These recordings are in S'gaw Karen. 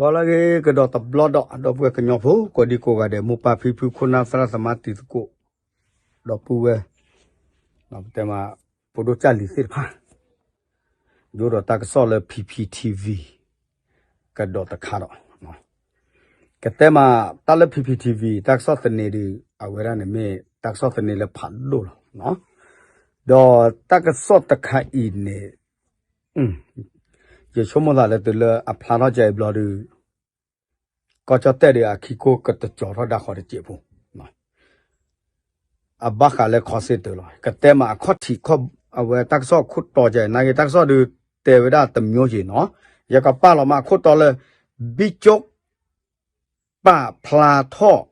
ဟါလၢအဂ့ၤ ကဒီးတဘျီဒီး ဒီပုၢ်ဝဲၢ်ကညီဖိ ကိးဒံကိးဂၤဒဲး မိၢ်ပၢ်ဖံဖု ခိၣ်နၢ်သရၣ်သမါတံၤသကိး ဒီပုၢ်ဝဲၢ် ပတဲမး ဖိဒိၣ်ကၢ်လံၤသ့ၣ်တဖၣ် ယအိၣ်ဒီးတၢ်ကစီၣ်လၢ P P T V ကဒီးတခါဒီး ကတဲမး တၢ်လၢ P P T V တၢ်ကစီၣ်သန့ဒုး အဝဲဒၣ်န့ၣ်မ့ၢ်တၢ်ကစီၣ်သန့လၢဖးဒိၣ်လီၤ. ဒီးတၢ်ကစီၣ်တခါအံၤန့ၣ် ယဆိကမိၣ်သးလၢတုၤလၢအဖျါထီၣ်ကဲအံၤဘျီဒီး ကီၢ်ကၠီၣ်တဲၣ်ဒီးအခံခိၣ်ကတကၠီၤထီၣ်ဒၣ်ဃီတစဲးဖိ အဘၣ်ဃးလၢ call center လီၤ. ကတဲမးအခီၣ်ထံးခီၣ် အဝဲတၢ်ကစီၣ်ခိၣ်တီကဲအံၤ နာ်က့တၢ်ကစီၣ်ဒုးတဲဝဲဒၣ်တမျိုးက့ၤနီၤ. ယကပာ်လီၤမးအခိၣ်တီလၢ ဘံကၠိၣ် ပာ်ဖျါထီၣ်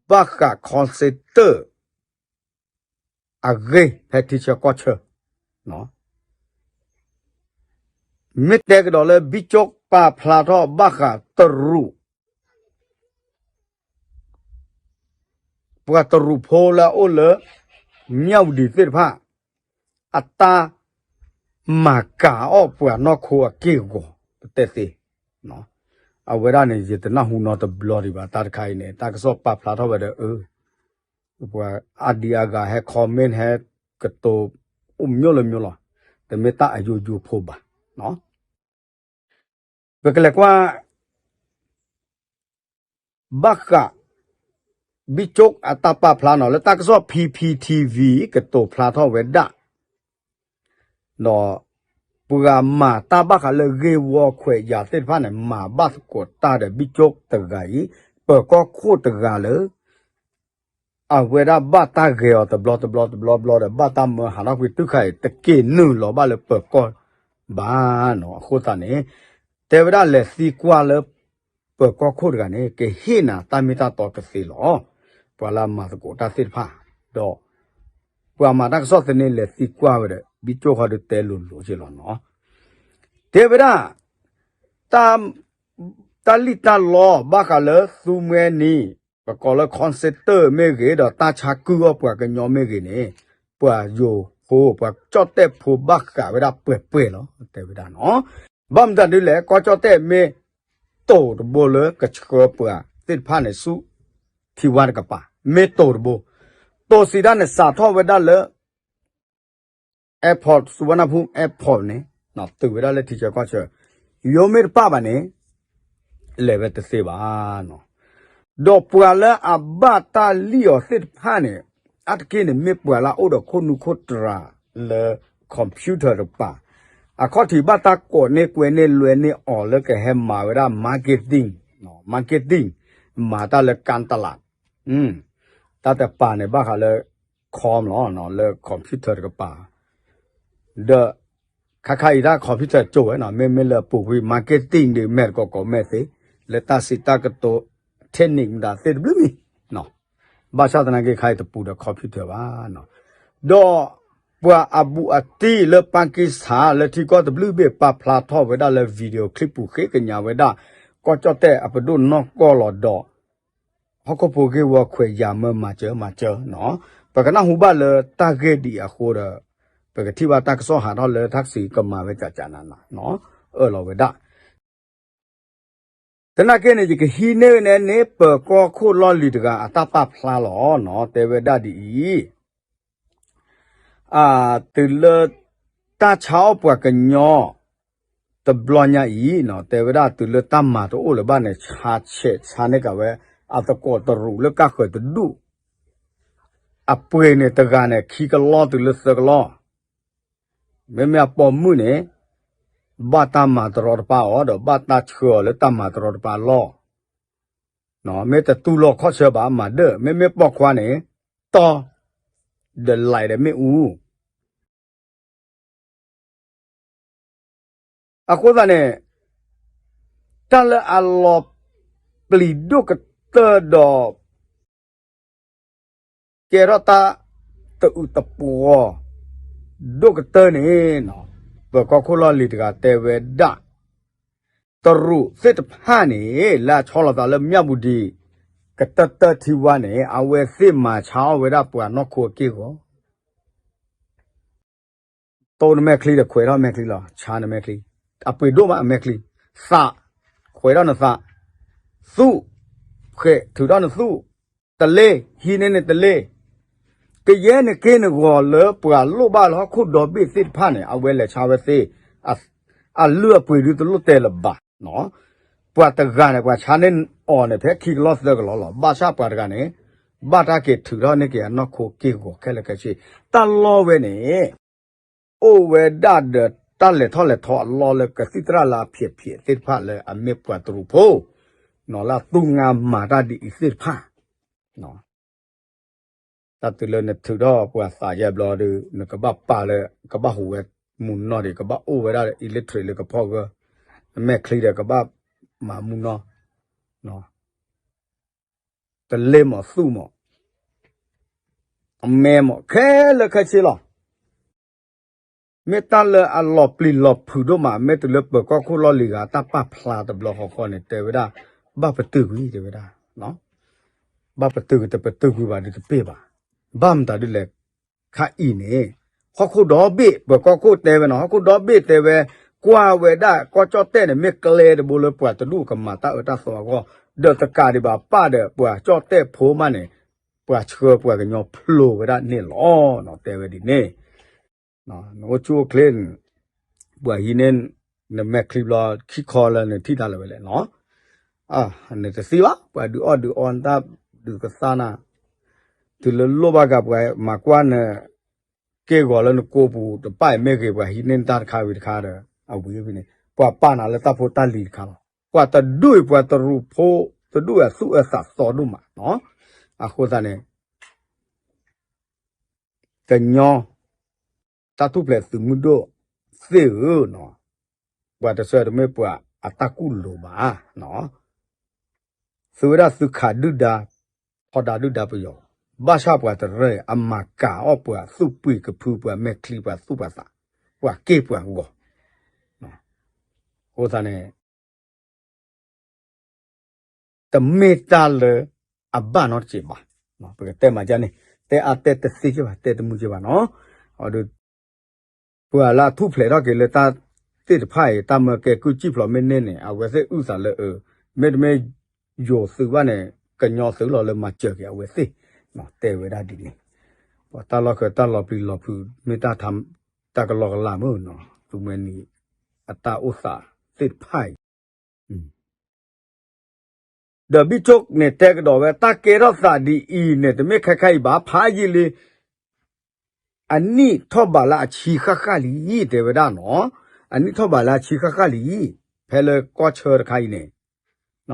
ဘၣ်ဃး call center အဂ့ၢ် ဖဲထံဆၢကီၢ်ဆၢ မ့ၢ်တဲကဒီးလၢဘံကၠိၣ်ပာ်ဖျါထီၣ်ဘၣ်ဃးတရူး ပှၤတရူးဖိလၢအအိၣ်လၢ မၠၣ်ဝတံၤသ့ၣ်တဖၣ် အတၢ်မၤကၤအီၣ်ပှၤနီၢ်ခိအက့ၢ်အဂီၤ ပတဲသ့ အဝဲဒၣ်န့ၣ် ယတနၢ်ဟူနီတဘျီဒံးဘၣ် တၢ်တခါအံၤန့ၣ် တၢ်ကစီၣ်ပာ်ဖျါထီၣ်ဝဲဒီး ပှၤအါဒံအါဂၤဟဲ comment ဟဲကတိၤ အိၣ်မးလၢမးလီၤ. တမ့ၢ်တၢ်အယိယိဖိဘၣ်. ပကလဲၤကွၢ် ဘၣ်ဃး ဘံကၠိၣ်အတၢ်ပာ်ဖျါနီၤ လၢတၢ်ကစီၣ် P P T V ကတိၤဖျါထီၣ်ဝဲဒၣ် ဒီး ပှၤမၤတၢ်ဘၣ်ဃးလၢဂ့ၢ်ဝီခွဲးယာ်သ့ၣ်တဖၣ်န့ၣ် မၤဘၣ်သကိးတၢ်ဒီးဘံကၠိၣ်တဂၤအံၤ ပၢၤကီၢ်ခိၣ်တဂၤလၢ အဝဲဒၣ်ဘၣ်တၢ်ဂဲၤအီၤတဘျီတဘျီတဘျီဘျီဒီး ဘၣ်တၢ်မၢဟးထီၣ်ကွံာ်တုၤခါအံၤ တက့ၤနုာ်လီၤဘၣ်လၢပၢၤကီၢ်ဘၣ်နီၤ. အဃိသတးန့ၣ် တဲဝဲဒၣ်လဲၤသံကွၢ်လၢ ပၢၤကီၢ်ခိၣ်တဂၤန့ၣ် ကဟ့ၣ်နၤတၢ်မ့ၢ်တၢ်တီကသ့လီၤ. ပှၤလၢအမၤသကိးတၢ်သ့ၣ်တဖၣ် ဒီး ပှၤမၤတၢ်ကစီၣ်သန့လဲၤသံကွၢ်ဝဲဒီး ဘံကၠိၣ်ဃီဒုးတဲလိၤလိၤက့လီၤနီၤ. တဲဝဲဒၣ် တၢ်လံၣ်တၢ်လီဘၣ်ဃးလၢသူမှဲနံၤ ပကိးလၢ call center မ့ၢ်ဂ့ၤ ဒီးတၢ်ဆါကုၢ်အီၣ်ပှၤကညီမ့ၢ်ဂ့ၤန့ၣ် ပှၤယိၤဖိ ပှၤကၠီၣ်တဲၣ်ဖိဘၣ်ဃးဝဲဒၣ်ပှဲၤပှဲၤလီၤ တဲဝဲဒၣ်နီၤ. ဘၣ်မတၤဒ်လဲၣ် ကီၢ်ကၠီၣ်တဲၣ်မ့ၢ်တိၤတဘိလၢကဆှၢပှၤသ့ၣ်တဖၣ်န့ၣ်ဆူ ထံဝါတကပၤ မ့ၢ်တိၤတဘိ တိၤစံးဒၣ်န့ၣ် စးထီၣ်ဝဲဒၣ်လၢ airport စူဝါနါဖူ airport န့ၣ် တုၤဝဲဒၣ်လၢထံဆၢကီၢ်ဆၢ ယိမ့ၢ်တပၣ်ဘၣ်န့ၣ် လဲၤဝဲတသ့ဘၣ်နီၤ. ဒီးပှၤလၢအဘၣ်တၢ်လံၣ်အီၤသ့ၣ်တဖၣ်န့ၣ် အါတက့ၢ်န့ၣ် မ့ၢ်ပှၤလၢအအိၣ်ဒီးခိၣ်နူာ်ခိၣ်တြၤလၢ computer တကပၤ အခီၣ်ထံးဘၣ်တၢ်ကိးန့ၢ်ကွဲန့ၢ်လွဲန့ၢ်အီၤလၢကဟဲမၤဝဲဒၣ် marketing, marketing မၤတၢ်လၢ การตลาด တၢ်တကပၤန့ၣ် ဘၣ်ဃးလၢ com လီၤ လၢ computer တကပၤ ဒီး ခါခါအံၤတၢ် computer ကၠိဝဲနီၤ မ့မ့ၢ်လၢအပူၤကွံာ် marketing ဒုးမဲာ်တကိးကိးမဲာ်သ့ လၢတၢ်စံးတၢ်ကတိၤ technique မတၤသ့တဘျုးမံၤ ဘၣ်ဆၣ်သနာ်က့ခါအံၤတပူၤဒီး computer ဘၣ်နီၤ. ဒီးပှၤအဘူးအတံၢ်လၢ Pakistan လၢထံကီၢ်တဘျုးဘ့ၣ်ပာ်ဖျါထီၣ်ဝဲဒၣ်လၢ video clip ပူၤဃ့ကညးဝဲဒၣ် ကီၢ်ကၠီၣ်တဲၣ်အပဒိၣ်နီၢ်ကီၢ်လီၤဒီး ဟီၣ်ခိၣ်ဖိဂ့ၢ်ဝီခွဲးယာ်မၢမၤစၢၤမၤစၢၤနီၤ. ပကနၢ်ဟူဘၣ်လၢတၢ်ဂ့ၢ်ဒ်အံၤအဃိဒီး ပကထံၣ်ဘၣ်တၢ်ကစီၣ်ဟးထီၣ်လၢတၢ်ကစံးကမၤဝဲကကနးနးနီၤ အၢၣ်လီၤဝဲဒၣ် သနာ်က့န့ၣ် ယကဟံးန့ၢ်ဝဲန့ၣ်န့ၣ် ပၢၤကီၢ်ခိၣ်လီၢ်လံၤတဂၤအတၢ်ပာ်ဖျါလီၤနီၤ တဲဝဲဒၣ်ဒ်အံၤ တုၤလၢ တၢ်ဆါအီၣ်ပှၤကညီ တဘျီညါအံၤနီၤ တဲဝဲဒၣ်တုၤလၢတၢ်မၤတအိၣ်လၢၤဘၣ်န့ၣ် ဆါဆဲးဆါန့ၢ်က့ၤဝဲ အသကိးတရူးလၢကၢ်ဃၢၤတဒူၣ် အပှ့ၤန့ၣ်တဂၤန့ၣ် ခံကလီတုၤလၢသၢကလီ မ့မ့ၢ်အပိာ်မုၣ်န့ၣ် ဘၣ်တၢ်မၤတရီတပါအီၤ ဒီးဘၣ်တၢ်ဆှၢအီၤလၢတၢ်မၤတရီတပါအလီၢ် မ့ၢ်တတူၢ်လိာ်ခီၣ်ဆၢဘၣ်မၤဒၢၣ် မ့မ့ၢ်ပိာ်ခွါန့ၣ် တီ ဒီးလဲၤဒီးမ့ၣ်အူ အဃိသတးန့ၣ် တၢ်လၢအလီၤပျံၤဒိၣ်ကတၢၢ်ဒီး ကဲထီၣ်တၢ်တအုးတပှီၤ ဒိၣ်ကတၢၢ်န့ၣ် ပၢၤကီၢ်ခိၣ်လီၢ်လံၤတဂၤတဲဝဲဒၣ် တရူးသ့ၣ်တဖၣ်န့ၣ် လၢအဆီလီၤသးလၢမၠၣ်ဘူဒံ ကတၢၢ်တၢၢ်ထံဝါန့ၣ် အဝဲသ့ၣ်မၤဆါအီၣ်ဝဲဒၣ်ပှၤနီၢ်ခိအက့ၢ်အဂီၤ တိၢ်နမဲာ်ချံဒီးခွဲးထီၣ်မဲာ်ချံလီၤ ဆါနမဲာ်ချံ အပှ့ၤဒိၣ်မးအမဲာ်ချံ သး ဖှဲးထီၣ်နသး, သူၣ်, ဖှဲးထုးထီၣ်နသူၣ်, တလ့, ဟံးန့ၢ်နတလ့, ကယဲၢ်နက့ၢ်နဂီၤလၢပှၤလိၣ်ဘၣ်လၢဟီၣ်ခိၣ်ဒီဘ့ၣ်သ့ၣ်တဖၣ်န့ၣ် အဝဲလဲၤဆါဝဲသ့, အလုၢ်အပှ့ၤဒုတလိၣ်တဲလၢၤဘၣ်. ပှၤတဂၤန့ၣ် ပှၤဆါန့ၢ်အီၤန့ၣ် ဖဲခံကလီၢ်သၢကလီၢ်လီၤ. ဘၣ်ဆၣ်ပှၤတဂၤန့ၣ် ဘၣ်တၢ်က့ၤထုးထီၣ်န့ၢ်က့ၤအနီၢ်ခိက့ၢ်ဂီၤခဲလၢာ်ခဲဆ့, တၢ်လီၢ်ဝဲန့ၣ် အိၣ်ဝဲဒၣ်ဒီးတၢ်လဲၤထီၣ်လဲၤထီအလီၢ်လၢကသံၣ်သရၣ်လၢအဖျဲးဖျဲးသ့ၣ်တဖၣ်လၢအမ့ၢ်ပှၤတရူးဖိ, နီၢ်လၢအသူငါမၤတၢ်ဒ်အံၤသ့ၣ်တဖၣ်, တၢ်တုၤလၢနထုးထီၣ်ပှၤသးယဲဘျီဒီး နကဘၣ်ပာ်လၢ ကဘၣ်ဟူးဝဲမူနီၢ်ဒီး ကဘၣ်အိၣ်ဝဲဒၣ်ဒီး electric လၢကဖီၣ်ဂၢၢ်, နမဲာ်ချံဒီးကဘၣ်မၤမူနီၢ်, တလ့မး သူၣ်မး, အမဲမး ခဲလၢာ်ခဲဆ့လီၤ. မ့ၢ်တၢ်လၢအလီၤပျံၤလီၤဖုးဒိၣ်မး, မ့ၢ်တုၤလၢပၢၤကီၢ်ခိၣ်လီၢ်လံၤဂၤ တၢ်ပာ်ဖျါတဘျီဃီဃီန့ၣ် တဲဝဲဒၣ် ဘၣ်ပတုာ်ကွံာ် တဲဝဲဒၣ်, ဘၣ်ပတုာ်က့ၤ တပတုာ်ကွံာ်ဘၣ်ဒီးတပ့ၢ်ဘၣ်. ဘၣ်မတၤဒ်လဲၣ်, ခါအံၤန့ၣ် ဟီၣ်ခိၣ်ဒီဘ့ၣ် ပၢၤကီၢ်ခိၣ်တဲဝဲနီၤ, ဟီၣ်ခိၣ်ဒီဘ့ၣ်တဲဝဲ, ကွၢ်ဝဲဒၣ်ကီၢ်ကၠီၣ်တဲၣ်န့ၣ် မ့ၢ်ကျဲတဘိလၢပှၤတဒူၣ်ကမၤတၢ်အၢတၢ်သီအဂီၢ်, ဒီးတကးဒံးဘၣ်ပၢ်ဒီးပှၤကၠီၣ်တဲၣ်ဖိမးန့ၣ် ပှၤဆှၢပှၤကညီဖျိဝဲဒၣ်န့ၣ်လီၤ, တဲဝဲဒ်န့ၣ် နအိၣ်ဆူၣ်အိၣ်ချ့, ပှၤဟံးန့ၢ် နမဲာ်ချံဘျီ ခံခီလၢနထံၣ်တၢ်လၢၤဝဲလဲၣ်နီၤ, နတသံဘၣ်, ပှၤဒုးအီၣ်ဒုးအီနတၢ်ဒုးကသါနၤ, တုၤလၢလိၣ်ဘၣ်ဂၤပှၤမၤကွၢ်န က့ၢ်ဂီၤလၢနကိးပူၤ တပၢ်အံၤမ့ၢ်ဂ့ၤ ပှၤဟံးန့ၢ်နတၢ်တခါဝံၤတခါဒီး အဝံၤဝံၤန့ၣ် ပှၤပာ်နၤလၢတၢ်ဖိတၢ်လံၤတခါလီၤ. ပှၤတဒူၣ်အံၤ ပှၤတရူးဖိ တဒူၣ်အသူၣ်အၢသးသီဒိၣ်မးနီၤ, အဃိသတးန့ၣ် ကညီ တၢ်ထူၣ်ဖျဲးသုးမုၢ်ဒိၣ်သ့ၣ်ဧၢ, ပှၤတဆၢတမ့ၢ်ပှၤအတၢ်ကူၣ်လိၤဘၣ်, သုဝဲဒၣ်သုခးဒုၣ်ဒါ, ထီဒါဒုၣ်ဒါပယီၤ, ဘၣ်ဆၣ်ပှၤတရၢၢ်အံၤ အမၤကၤအီၣ်ပှၤသူၣ်ပှံၤကဖု ပှၤမဲာ်ချံပှၤသူၣ်ပှၤသး, ပှၤက့ၢ်ပှၤဂီၤ, အဃိသတးန့ၣ် တမ့ၢ်တၢ်လၢအဘၣ်နီတစဲးဘၣ်, ပကတဲမၤဒ်န့ၣ်, တဲအါတဲတသ့က့ဘၣ် တဲတမုာ်က့ဘၣ်နီၤ, အဒီး ပှၤလၢအထူၣ်ဖျဲးထီၣ်က့ၤလၢတၢ်သ့ၣ်တဖၣ်အံၤ တၢ်မၢကဲကုၢ်စံၣ်ဖျိးမ့ၢ်န့ၢ်န့ၣ် အဝဲသ့ၣ်အုၣ်သးလၢအၢ, မ့တမ့ၢ်ယိၤသုးဘၣ်န့ၣ် ကညီသုးလီၤလၢမၤစၢၤက့ၤအဝဲသ့ၣ်, တဲဝဲဒၣ်ဒ်န့ၣ်, ပှၤတၢ်လီၢ်ခၢၣ်တၢ်လီၤပျံၤလီၤဖုး မ့ၢ်တၢ် တၢ်ကလီကလီမ့ၢ်နီၤ သုးမုၢ်နံၤ အတၢ်အိၣ်သးသ့ၣ်တဖၣ်အံၤ ဒီးဘံၣ်ဆိၣ်န့ၣ်တဲကဒီးဝဲ တၢ်ကဲထီၣ်သးဒ်အံၤန့ၣ် တမ့ၢ်ခဲခါအံၤဘၣ် ဖးယံာ်လံ, အနံၣ်ထီၣ်ဘးလၢအဆံဃၣ်ဃၣ်လံ တဲဝဲဒၣ်နီၤ, အနံၣ်ထီၣ်ဘးလၢအဆံဃၣ်ဃၣ်လံ, ဖဲလၢကီၢ်ဆၢတခါအံၤန့ၣ် အ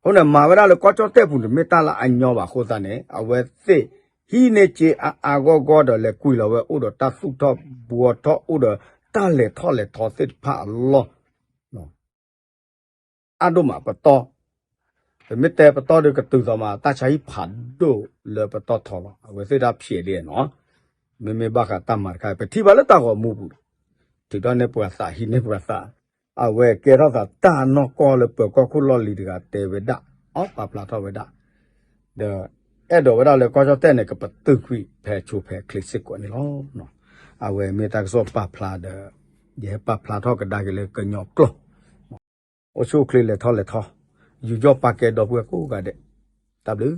ဃိန့ၣ် မၤဝဲဒၣ်လၢကီၢ်ကၠီၣ်တဲၣ်ပူၤန့ၣ် မ့ၢ်တၢ်လၢအညီဘၣ်အဃိသတးန့ၣ် အဝဲသ့ၣ်ဟံးန့ၢ်စ့အါအါဂီၢ်ဂီၢ်ဒီး လဲၤကွံာ်လီၤဝဲအိၣ်ဒီးတၢ်သူၣ်ထီၣ်ဘှီထီၣ် အိၣ်ဒီးတၢ်လဲၤထီၣ်လဲၤထီသ့ၣ်တဖၣ်အလီၢ် အါဒိၣ်မးပတီၢ်, ပမ့ၢ်တဲပတီၢ်ဒီးကတုၤသိးမး တၢ်ဆါဟံၣ်ဖးဒိၣ်လၢပတီၢ်ထီလီၤ. အဝဲသ့ၣ်တၢ်ဖျဲးဒ်နီၤ, မ့မ့ၢ်ဘၣ်ဃးတၢ်မၤတခါ ပထံၣ်ဘၣ်လၢတၢ်ဂီၤမူပူၤ, ထုးထီၣ်န့ၢ်ပှၤသး ဟံးန့ၢ်ပှၤသး, အဝဲကဲထီၣ်သးတၢ်နီၢ်ကီၢ်လၢပၢၤကီၢ်ခိၣ်လီၢ်လံၤတဂၤတဲဝဲဒၣ်, အီၣ်ပာ်ဖျါထီၣ်ဝဲဒၣ်, ဒီးအဲၣ်ဒိးဝဲဒၣ်လၢကီၢ်ကၠီၣ်တဲၣ်န့ၣ် ကပတုာ်ကွံာ်ဖဲဆိဖဲချ့စ့ၢ်ကီးန့ၣ်လီၤ. အဝဲမ့ၢ်တၢ်ကစီၣ်ပာ်ဖျါဒီး ယဟဲပာ်ဖျါထီၣ်ကဒါက့ၤလၢကညီကျိာ်, အိၣ်ဆူၣ်အိၣ်ချ့လဲၤထီၣ်လဲၤထီ, ယူးယီၣ်ပာ်ကဲဒီပုၢ်ဝဲၢ်ကိးဂၤဒဲး, တၢ်ဘျုး